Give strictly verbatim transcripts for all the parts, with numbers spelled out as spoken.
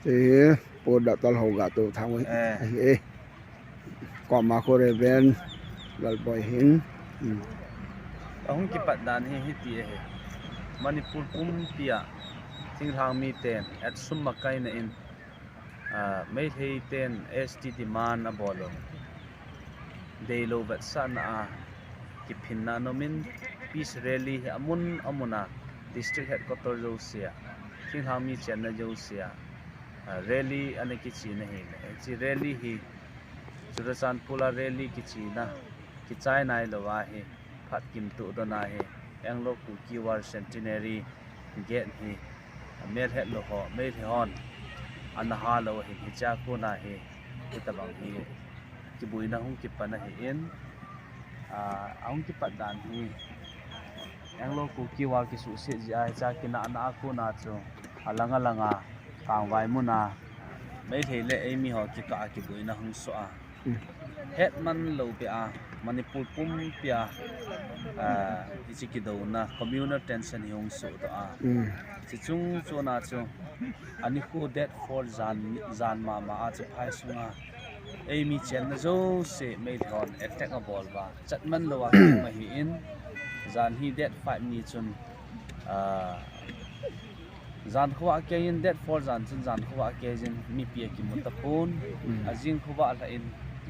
Te, po da tal ho ga to thang. Eh. Ahi e. Koma ko Reverend Lalboi hin. Hmm. Ahung kipat dan hi hiti ahi. Manipur pumpia thinglhang miten atsum makaina in, ah, Meitei ten S T demand abol u. Deilou vetsahna a kiphinna nomin peace rally hi amun amuna district headquarter jousea, thinglhang mi chenna jousea, ah, rally ana kichina hi. Hiche rally hi Churachandpur a rally kichina, kichai nailou ahi. Phat kimtuh dona hi Anglo Kuki War Centenary gate hi melhet lou ho, Meitei hon ana halou hin hichea kona hi, hitabang hi kiboina hung kipan ahin, ah, ahung kipat dan hi Anglo Kuki War kisuhset jeh a hichea kinahna a kona chu alang alanga kangvai muna Meitei le eimi ho kikah a kiboina hung soh a. Hmm. Hetman lou beh a, Manipur pumpia, ah, hiche kidouna, communal tension hi hung sohdoh a. Hmm. Hiche chung chona chu, anikho date four jan, jan mama a chu phai sunga eimi chenna jouse Meitei hon attack abol uva, chatman lou a kium ahin, jan hi date five ni chun, ah, Jan khovah keiyin date four jan chun jan khovah keiyin mipi akimu tapon. Mm. Ajing khovah lhah in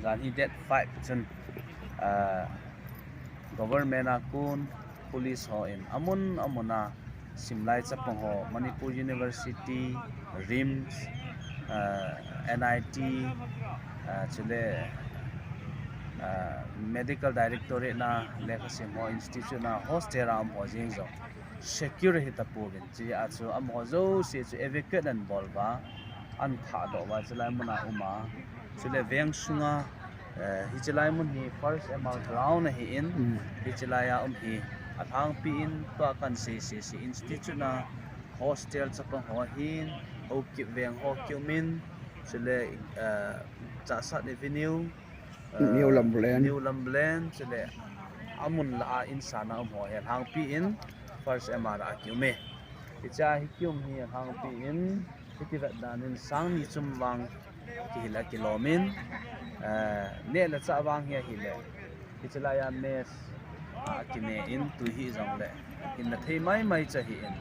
jan hi date five chun, ah, government a kon police hon amun amuna simlai chapang ho, Manipur University, RIMS, ah, N I T, ah, chule, ah, Medical Directorate na lekhasim ho, institute na hostel a um ho jeng jong secure hitapouvin. Hichea chu amaho jouse chu evacuate anabol uva, anathahdoh uva, hichelai muna um a. Chule veng sunga, eh, hichelai mun hi First M R ground ahin, mm, hichelai a um hi alhangpi in, tua kahin seisei se institute na hostel chapang ho ahin, Haokip veng ho kium in, chule, eh, Chahsat Avenue, New Lamlen. New Lamlen, chule amun lah a insana um ho hi alhangpi in First M R a kium e. Hichea hi kium hi alhangpi in, hiti vet dan in sang ni chum vang kihil a kilom in, eh, neh le chah vang hi ahile, hichelai a mess a kine in tui hijong le hinna thei maimai chu ahin.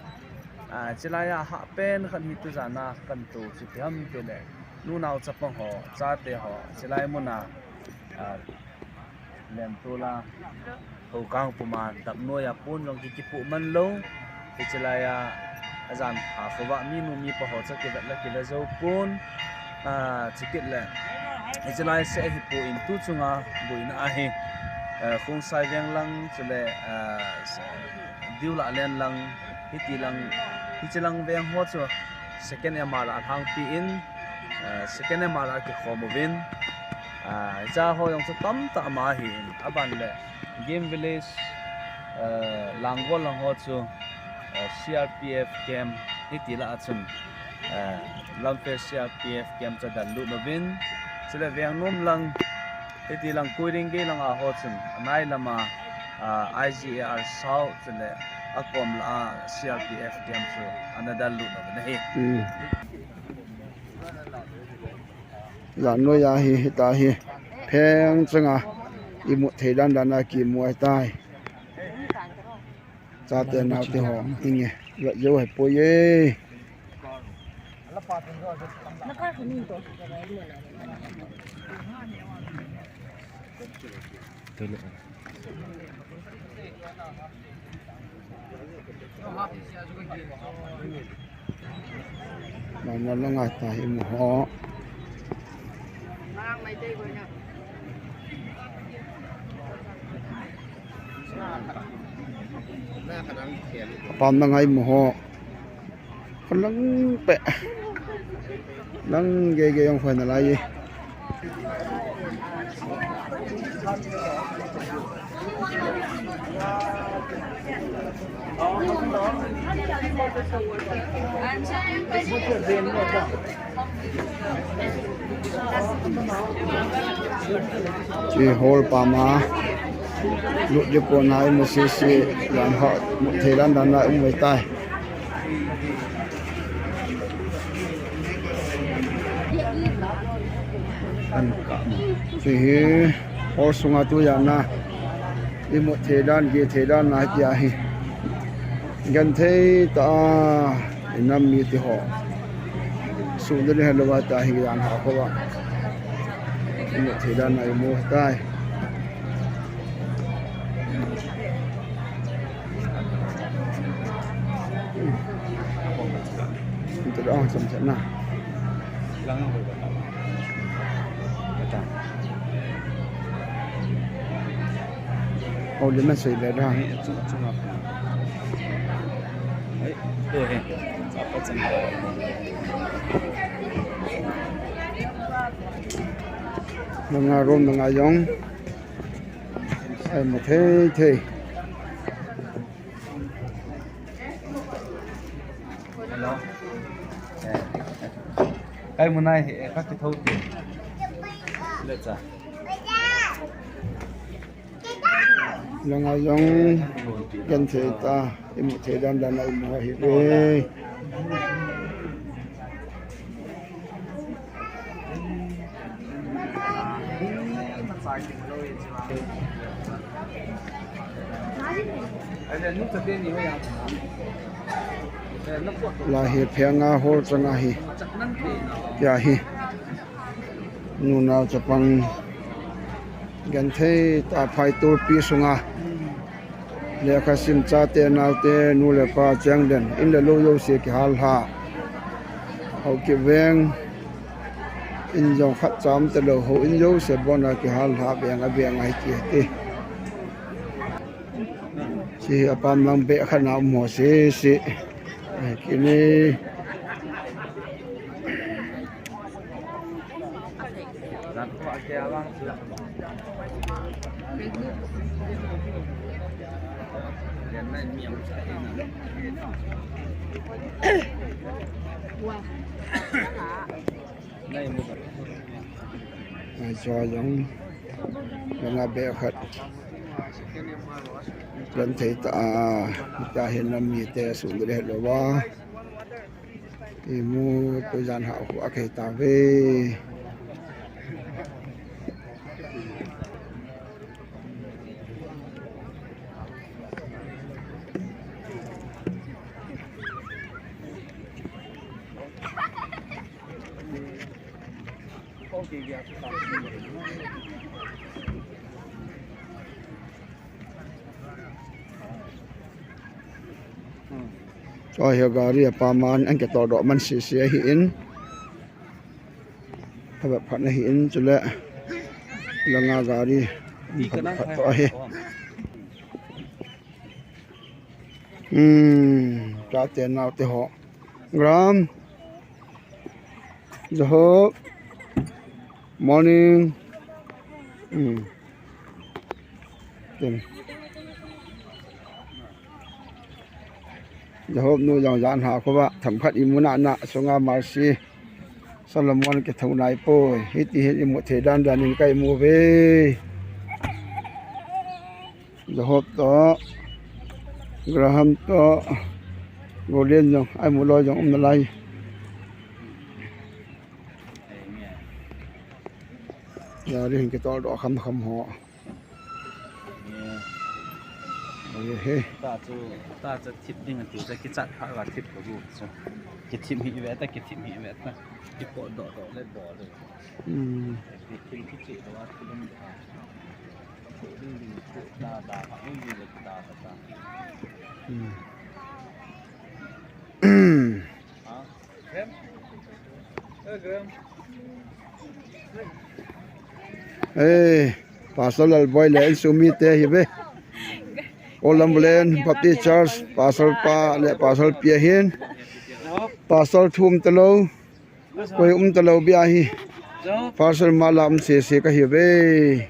Ah, hichelai a hahpen khat hi tujan a kahin tou chu ipi ham tile, nunao chapang ho, chate ho, hichelai muna, ah, lemtol a, Haokip puma dap noiya pon jong ki, kipoh man lou. Hichelai a, ajan khovah minu mipa ho chu kivet la kila jou pon. Ah, chukit le, hichelai seh ahipon tu chunga boina ahi. Eh, Khongsai veng lang, chule, eh, Diulalen lang, hiti lang, hiche lang veng ho chu second M R a alhangpi in, eh, second M R a kikhom uvin, ah, hichea ho jong chu tamtah ama ahin, aban le Game Village, eh, Langol lang ho chu, eh, C R P F camp hiti lah a chun, eh, Lamphel C R P F camp chu adallut uvin, chule Vengnom lang, hiti lang Koiring gei lang a ho chun, anai lama, ah, I G A R South chule akom lah a C R P F camp chu ana dallut uvin ahi. Hmm. Jan noiya hi, hita hi, pheng changa imut thei dan dan a kimu ahitai. Chate naote ho, inge, vet jou ahipoi e. Nana la ngai ta hi mu ho. Pam na ngai mu ho. Kalang pe. Lang gege jong khoi nalai e. Hiche hall pam a lut ding kona imu sese, jan ho mut thei dan dan a um ahitai. Hiche hi hall sunga tu jana imu thei dan, geh thei dan na tia hi. Genthei tah a inam mite ho. Sun ding helou a tia hi jan ha kho a. Imu thei dan na imu tai. Ito da, cham cham na. Hou lim a sei le da. Langa room langa jong. Ai, mu thei thei. Hello. Eh, eh. Kai mu nai he, eh, ka kithou te. Le cha. Langa jong genthei tah a imu thei dan dan a imu ahi ve. Lai hi phenga hall chang ahi. Tia hi. Nunao chapang genthei tah a phai tulpi sunga. Lekha sim chate naote, nu le pa cheng den, in le lou jouse kihal lha. Haokip veng in jong khat cha um talou, houin jouse bon a kihal lha veng a veng ahi kiti. Hiche hi apam lang beh khat na um ho sese. Kini. Ai, chua jong. Langa beh khat. Genthei tah a, tia hi nam mite sun ding helou a. Imu tu jan ha khu a kei ta ve. Chua hi gari apam a an kitoh doh man sese ahin. Thabep khat ahin, chule langa gari thabep khat toh ahi. Hmm, chate naote ho. Graham. Jahop. Morning. Hmm. Tin. Jahop nu jong jan ha khu a, themkhat imu nana, sunga Mercy. Solomon kithou nai poi. Hiti hin imu thei dan dan in ka imu ve. Jahop toh, Graham toh, Golian jong, ai mu loi jong um nalai. Gari hin kitol doh kham kham ho. Oi he. Ta chu, ta chu thip ding ati chu kichat phat uva thip ko chu. Kithip hi ve ta, kithip hi ve ta. Kipoh doh doh le bol le. Hmm. Kithip kicheh doh a thip ding doh a. Thip ding ding thip da da, thip ding ding da da da. Hmm. Eh, Pastor Lalboi le insung mite hi ve. Olam Bulen Baptist Church, Pastor pa le Pastor pi ahin. Pastor thu um talou, koi um talou bia hi. Pastor mala um sese ka hi ve.